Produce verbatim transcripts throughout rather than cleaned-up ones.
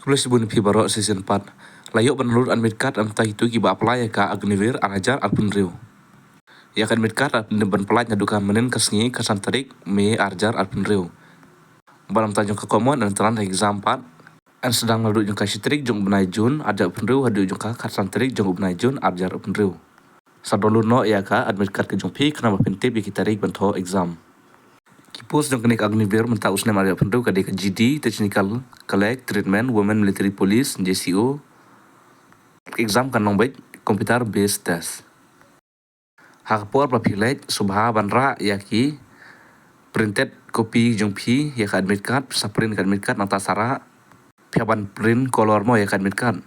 Khublei shibun ïa phi baroh shisien pat. La ïoh ban download admit card na bynta kito kiba apply ïa ka Agniveer ar hajar arphew hynriew. Ïa ka admit card la dep ban pyllait naduh ka mynhynnin ka sngi khatsan tarik May ar hajar arphew hynriew. Bad na bynta jong ka common entrance exam pat, yn sdang naduh jong ka shi tarik jong u bnai June ar hajar arphew hynriew haduh jong ka khatsan tarik jong u bnai June ar hajar arphew hynriew. Sa download noh ïa ka admit card ka jong phi khnang ba phin tip ïa ki tarik ban thoh exam. Ki post jong kane ka Agniveer mynta u snem ar hajar arphew hynriew ka dei ka G D, Technical, Clerk, Tradesman, Women Military Police, J C O. Exam kan long beit computer based test. Ha ka por ba phi leit, sngewbha ban rah ïa ki printed copy jong phi ïa ka admit card, sa print ka admit card nangta sa rah. Phi hap ban print color mo ïa ka admit card.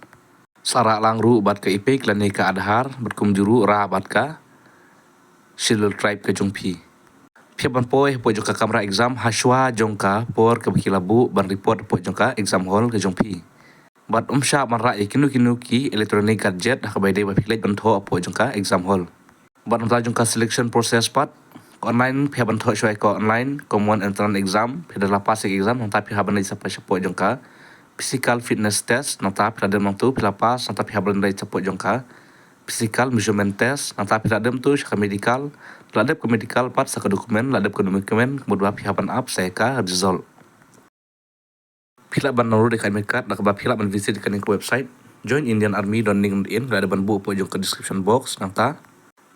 Sa rah lang ruh bad ka EPIC lane ka Aadhaar bad kumjuh ruh rah bad ka Schedule Tribe ka jong phi. Phi hap ban poi hapoh jong ka kamra exam hashwa jong ka por kaba ki la buh ban report hapoh jong ka exam hall ka jong phi. Bad ym shah ban rah ïa kino kino ki electronic gadget ha kaba ïadei ba phi leit ban thoh hapoh jong ka exam hall. Bad na bynta jong ka selection process pat, ka online phi hap ban thoh shuwa ïa ka online common entrance exam, phi da la pass ïa ka exam nangta phi hap ban leit shapoh shapoh jong ka physical fitness test, nangta phi la dep nangtu phi la pass nangta phi hap ban leit shapoh jong ka physical measurement test, nangta phi la dep nangtu sha ka medical, la dep ka medical pat sa ka document, la dep ka document ka mut ba phi hap ban ap sa ïa ka result. Phi lah ban download ïa ka admit card da kaba phi lah ban visit ïa kane ka website join indian army dot nik dot in, ka la dep ban buh hapoh jong ka description box nangta.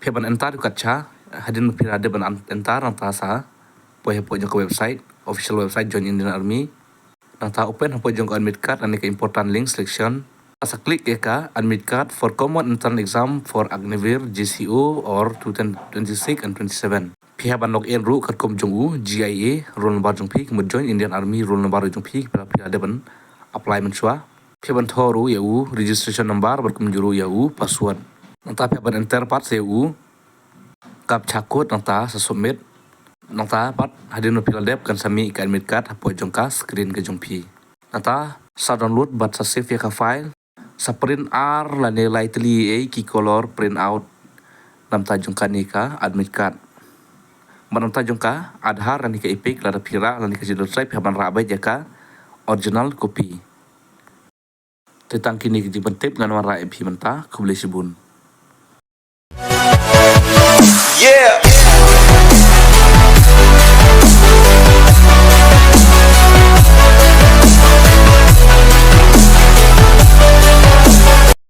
Phi hap ban enter ïa u captcha hadien ba phi la dep ban an-, enter nangta sa poi hapoh jong ka website, official website join indian army. Nangta open hapoh jong ka admit card lane ka important link selection. Sa click ïa ka admit card for common entrance exam for Agniveer J C O or two thousand twenty-six and twenty-seven. Phi hap ban log in ruh katkum jong u G I A roll number jong phi, ka mut join indian army roll number jong phi, phi la, phi la dep ban apply mynshuwa. Phi hap ban thoh ruh ïa u registration number bad kumjuh ruh ïa u password. Nangta phi hap ban enter pat sa ïa u captcha code nangta sa submit. Nangta pat hadien ba phi la dep kan sa mih ka admit card hapoh jong ka screen ka jong phi. Nangta sa download bad sa save ïa ka file. Sa print ar lane lai tylli ei ki color print out na bynta jong kane ka admit card. Bad na bynta jong ka Aadhaar lane ka EPIC lada phi rah lane ka Schedule Tribe, phi hap ban rah beit ïa ka original copy. Te tang kine ki jingpyntip ngan wanrah ïa phi mynta, khublei shibun. Yeah.